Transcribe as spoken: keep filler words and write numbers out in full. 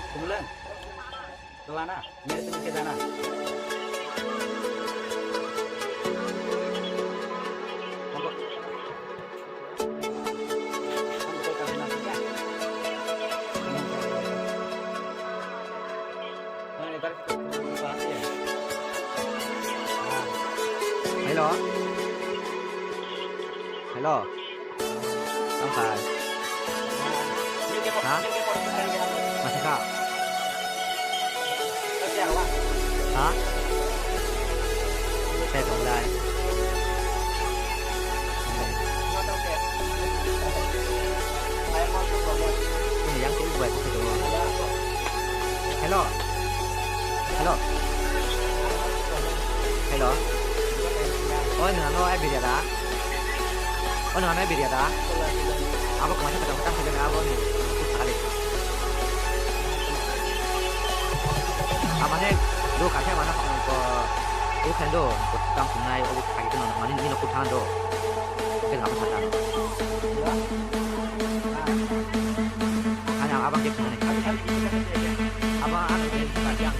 Kumlan, kelana, mere tum ke jana. Hambo. Hambo koi kaham na. Hello. Hello. Tamo khai? Ha? Masa kha? Ha? Tei tong lai. Ini yang tu buat tu. Hello. Hello. Hello. Oh, no, no, I video da. Oh, no, no, I video da. Abo kemana kita kita kita abo ni. Kali. Amane do kafe mana ko. Ikan do. Tang sunai. Oh, kaki tu mana ni no kutang do. Kena apa sana? Hanya abang dia punya nih. Abang anu dia bukan yang.